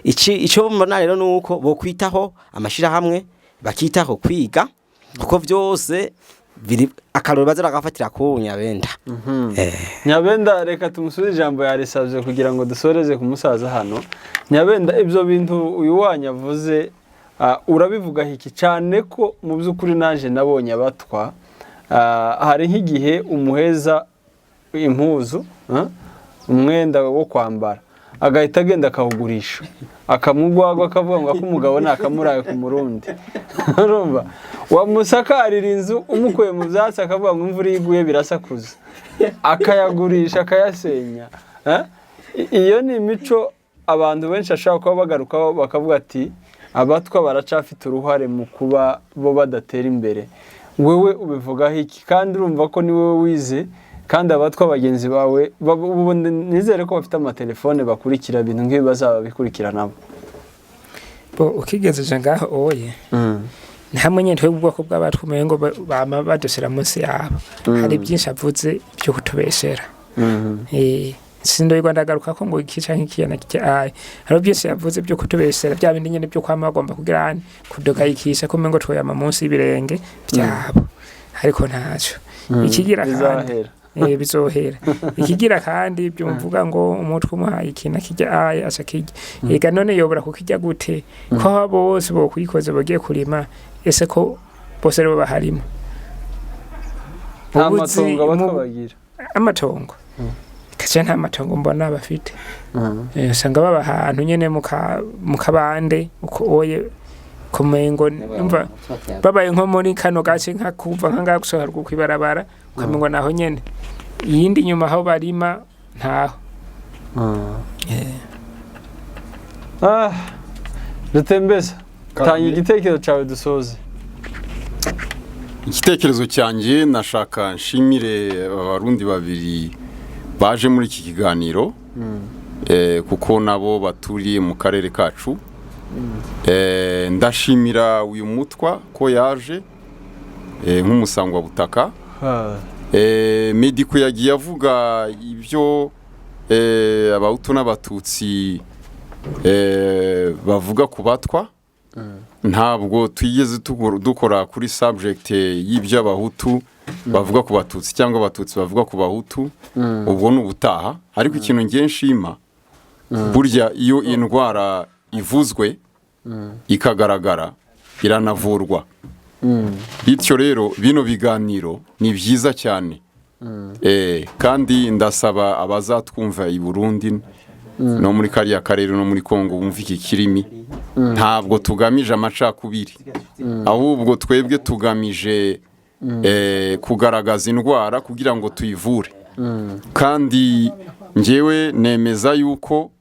Ici ico mbona rero nuko bokwitaho amashirahamwe, bakitaho kwiga, kuko vyose biri akarori baza bagafatira ku nyabenda. Nyabenda, reka tumusubize ijambo yarisabye kugira ngo dusoreze ku musaza hano. Nyabenda, ibyo bintu uyu wanyu avuze, urabivugaho iki? Cyane ko mu by'ukuri naje nabonye abatwa, hari nk'igihe umuheza impuzu, umwenda wo kwambara, agahita agenda akawugurisha, akamugwagwa, akavuga ngo ak'umugabo nakamuraye ku murundi. Urumva, wamusakarira inzu umukuye mu byatsi, akavuga ngo imvura iyo iguye birasakuza, akayagurisha, akayasenya. Eh? Iyo ni imico abantu benshi bashobora kuba bagarukaho bakavuga ati abatwa baracafite uruhare mu kuba bo badatera imbere. Wewe ubivugaho iki? Kandi urumva ko ni wowe wize, kandi abatwa bagenzi bawe ubu nizere ko bafite amatelefone bakurikira ibintu nk'ibi, bazaba bikurikira nabo. Bo ukigejeje ngaho oye, ni hamwe nyine twebwe ubwoko bw'abatwa umengo bama badushyira munsi yabo. Hari byinshi avuze byo kutubeshera. Sindoyirwa ndagaruka ko ngo iki canke iki na iki ayi. Hari byinshi yavuze byo kutubeshera, bya bindi nyene byo kwama bagomba kugira ane kudugayikisha ko umengo twoyama munsi y'ibirenge byabo, ariko ntaco ikigira kandi. Bizahera. Bizohera. Ikigira kandi ibyo mvuga ngo umutwe umuhaye ikintu akijya aye aca kirya, ega none yobora kukijya gute ko abo bose bokwikoze bagiye kurima? Ese ko bose aribo baharima? Nta Ubuzi matongo abatwa bagira? Amatongo kace nta matongo mbona bafite. Usanga baba ahantu nyene mu kabande uko oye kumengo numva babaye nko muri kano gace, nka kuva nka ngaha gusohoka rwo kwibarabara, ukamengo naho nyene iyindi nyuma aho barima ntaho. Rutembeza, tanga igitekerezo cyawe dusoze. Igitekerezo cyanjye, nashaka nshimire abarundi babiri baje muri iki kiganiro, kuko nabo baturiye mu karere kacu. Ndashimira uyu mutwa ko yaje nk'umusangwabutaka. Mediko yagiye avuga ibyo abahutu n'abatutsi bavuga ku batwa. Ntabwo twigeze dukora kuri subject y'iby'Abahutu bavuga ku Batutsi cyangwa Abatutsi bavuga ku Bahutu. Ubwo ni ubutaha. Ariko ikintu ngiye nshima, burya iyo indwara ivuzwe ikagaragara, iranavurwa. Bityo rero bino biganiro ni byiza cyane. Kandi ndasaba abazatwumva i Burundi no muri kariya karere no muri Kongo bumva iki kirimi, ntabwo tugamije amacakubiri, ahubwo twebwe tugamije kugaragaza indwara kugira ngo tuyivure. Kandi njyewe nemeza yuko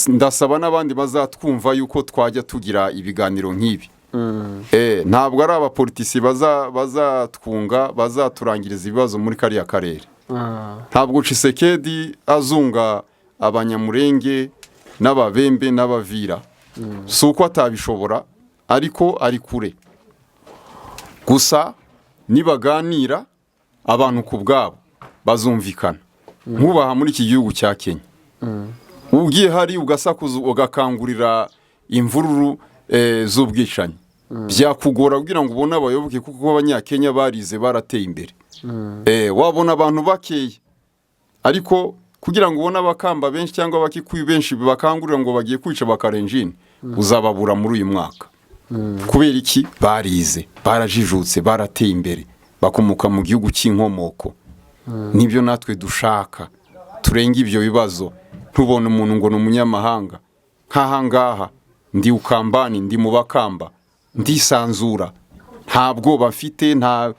ndasaba n'abandi bazatwumva yuko twajya tugira ibiganiro nk'ibi. Ntabwo ari abapolitisi bazatwunga, bazaturangiriza ibibazo muri kariya karere. Ntabwo Tshisekedi azunga Abanyamurenge n'Ababembe n'Abavira. Si uko atabishobora, ariko ari kure. Gusa nibaganira abantu ku bwabo bazumvikana. Nkubaha muri iki gihugu cya Kenya, ugiye hari ugasakuza, ugakangurira imvururu z'ubwicanyi, byakugora kugira ngo ubone abayoboke, kuko Abanyakenya barize, barateye imbere. Wabona abantu bakeya, ariko kugira ngo ubone Abakamba benshi cyangwa Abakikuyu benshi bakangurira ngo bagiye kwica Bakarenjini, uzababura muri uyu mwaka. Kubera iki? Barize, barajijutse, barateye imbere, bakomoka mu gihugu cy'inkomoko. Nibyo natwe dushaka, turenga ibyo bibazo. Ntubone umuntu ngo ni umunyamahanga. Nk'aha ngaha ndi Ukambani, ndi mu Bakamba, ndisanzura, nta bwoba mfite, nta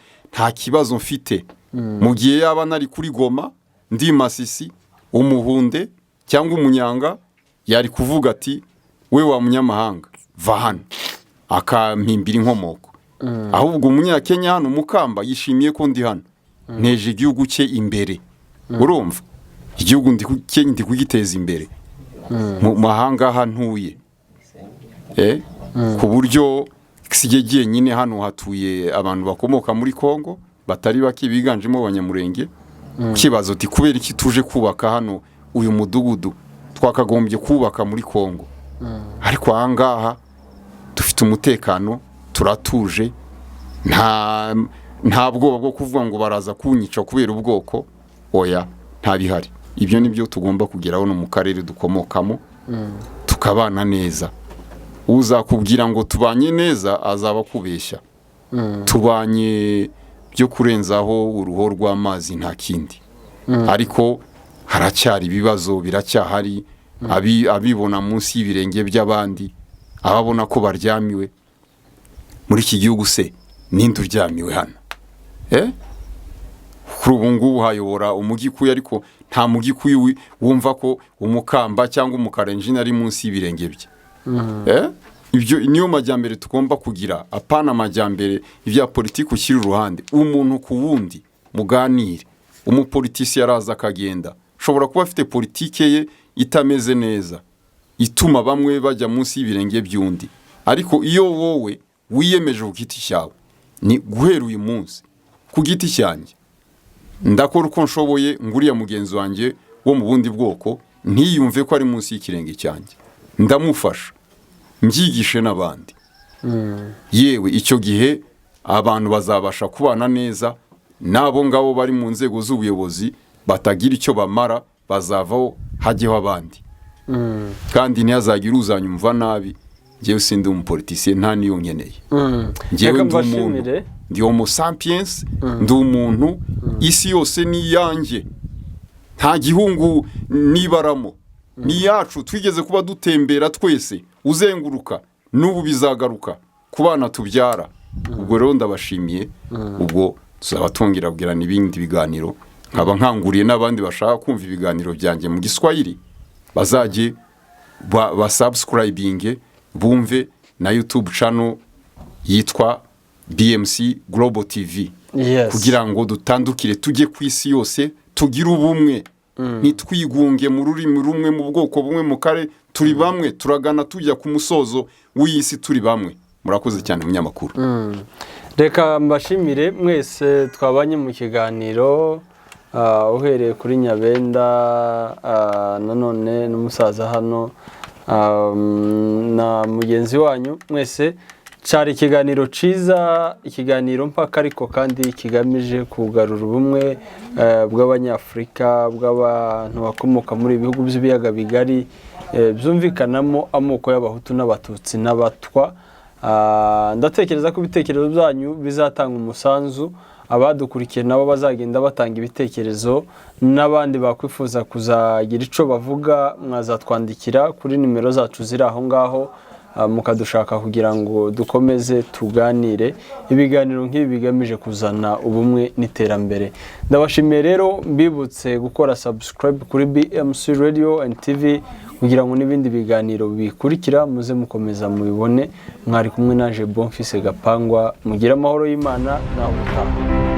kibazo mfite. Mu gihe yaba nari kuri Goma, ndi Masisi, Umuhunde cyangwa Umunyanga yari kuvuga ati: "We wa munyamahanga, va hano," akampimbira inkomoko. Ahubwo Umunyakenya hano, Umukamba, yishimiye ko ndi hano, nteje igihugu cye imbere. Urumva, igihugu cye ndi kugiteza imbere mu mahanga aha ntuye. Ku buryo sijye jyenyine hano, hatuye abantu bakomoka muri Kongo batari bake, biganjemo Abanyamurenge. Ukibaza uti: "Kubera iki tuje kubaka hano uyu mudugudu? Twakagombye kubaka muri Kongo." Ariko aha ngaha dufite umutekano, turatuje, nta bwoba bwo kuvuga ngo baraza kunyica kubera ubwoko. Oya, nta bihari. Ibyo ni byo tugomba kugeraho no mu karere dukomokamo, tukabana neza. Uzakubwira ngo tubanye neza azaba akubeshya. Tubanye byo kurenzaho uruho rw'amazi, nta kindi. Ariko haracyari ibibazo, biracyahari. Abibona munsi y'ibirenge by'abandi, ababona ko baryamiwe muri iki gihugu. Se ninde uryamiwe hano? Kuri ubu ngubu hayobora Umugikuyu, ariko nta Mugikuyu wumva ko Umukamba cyangwa Umukarenjini ari munsi y'ibirenge bye. Ibyo niyo majyambere tugomba kugira, apana amajyambere ibya politiki ushyira uruhande. Umuntu ku wundi muganire. Umupolitisi yaraza akagenda, ashobora kuba afite politike ye itameze neza ituma bamwe bajya munsi y'ibirenge by'undi. Ariko iyo wowe wiyemeje ku giti cyawe, ni guhera uyu munsi ku giti cyanjye ndakora uko nshoboye nguriya mugenzi wanjye wo mu bundi bwoko ntiyumve ko ari munsi y'ikirenge cyanjye, ndamufasha, mbyigishe n'abandi. Yewe, icyo gihe abantu bazabasha kubana neza. N'abo ngabo bari mu nzego z'ubuyobozi batagira icyo bamara bazavaho, hajyeho abandi. Kandi ntihazagire uzanyumva nabi, njyewe sindi umupolitisiye, nta niyo nkeneye. Njyewe Reka ndi umuntu, mbashimire. ndi homo sapiens, ndi umuntu. Isi yose ni iyanjye, nta gihungu nibaramo, ni iyacu. Twigeze kuba dutembera twese, uzenguruka, n'ubu bizagaruka ku bana tubyara. Ubwo rero ndabashimiye. Ubwo tuzaba twongera kugirana ibindi biganiro. Nkaba nkanguriye n'abandi bashaka kumva ibiganiro byanjye mu Giswahili, bazajye basubscribinge, bumve na YouTube channel yitwa BMC Global TV, kugira ngo dutandukire, tujye ku isi yose, tugire ubumwe, ntitwigunge mu rurimi rumwe, mu bwoko bumwe, mu kare. Turi bamwe, turagana tujya ku musozo w'iyi si turi bamwe. Murakoze cyane, munyamakuru. Reka mbashimire mwese twabanye mu kiganiro, uhereye kuri Nyabenda, nanone n'umusaza hano. Na mugenzi wanyu mwese. Cyari ikiganiro cyiza, ikiganiro mpaka ariko kandi kigamije kugarura ubumwe bw'Abanyafurika, bw'abantu bakomoka muri ibi bihugu by'Ibiyaga Bigari, byumvikanamo amoko y'Abahutu n'Abatutsi n'Abatwa. Ndatekereza ko ibitekerezo byanyu bizatanga umusanzu, abadukurikiye nabo bazagenda batanga ibitekerezo, n'abandi bakwifuza kuzagira icyo bavuga mwazatwandikira kuri nimero zacu ziri aho ngaho, mukadushaka kugira ngo dukomeze tuganire ibiganiro nk'ibi bigamije kuzana ubumwe n'iterambere. Ndabashimiye rero, mbibutse gukora subscribe kuri BMC Radio and TV kugira ngo n'ibindi biganiro bikurikira muze mukomeza mubibone. Mwari kumwe naje Bonfise Gapangwa. Mugire amahoro y'Imana, naho ubutaha.